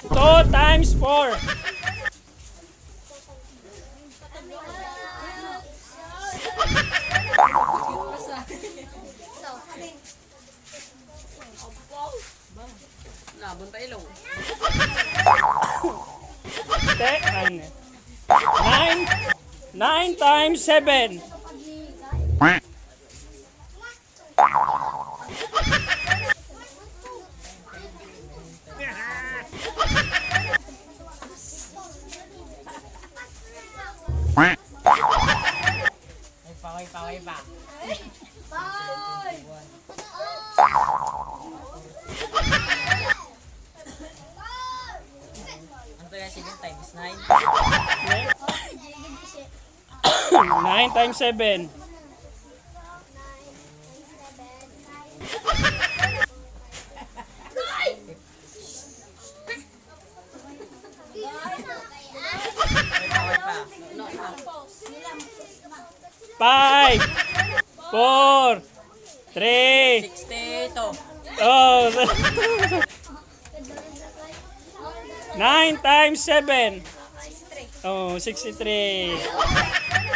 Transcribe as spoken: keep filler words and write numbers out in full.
Two times four. Nabon pa ilong. Te, ano? Nine, nine times seven. Paway, paway pa. Ang kaya seven times nine. Nine times seven. Five, four, three. Sixty-two. Oh, nine times seven. Oh, sixty-three.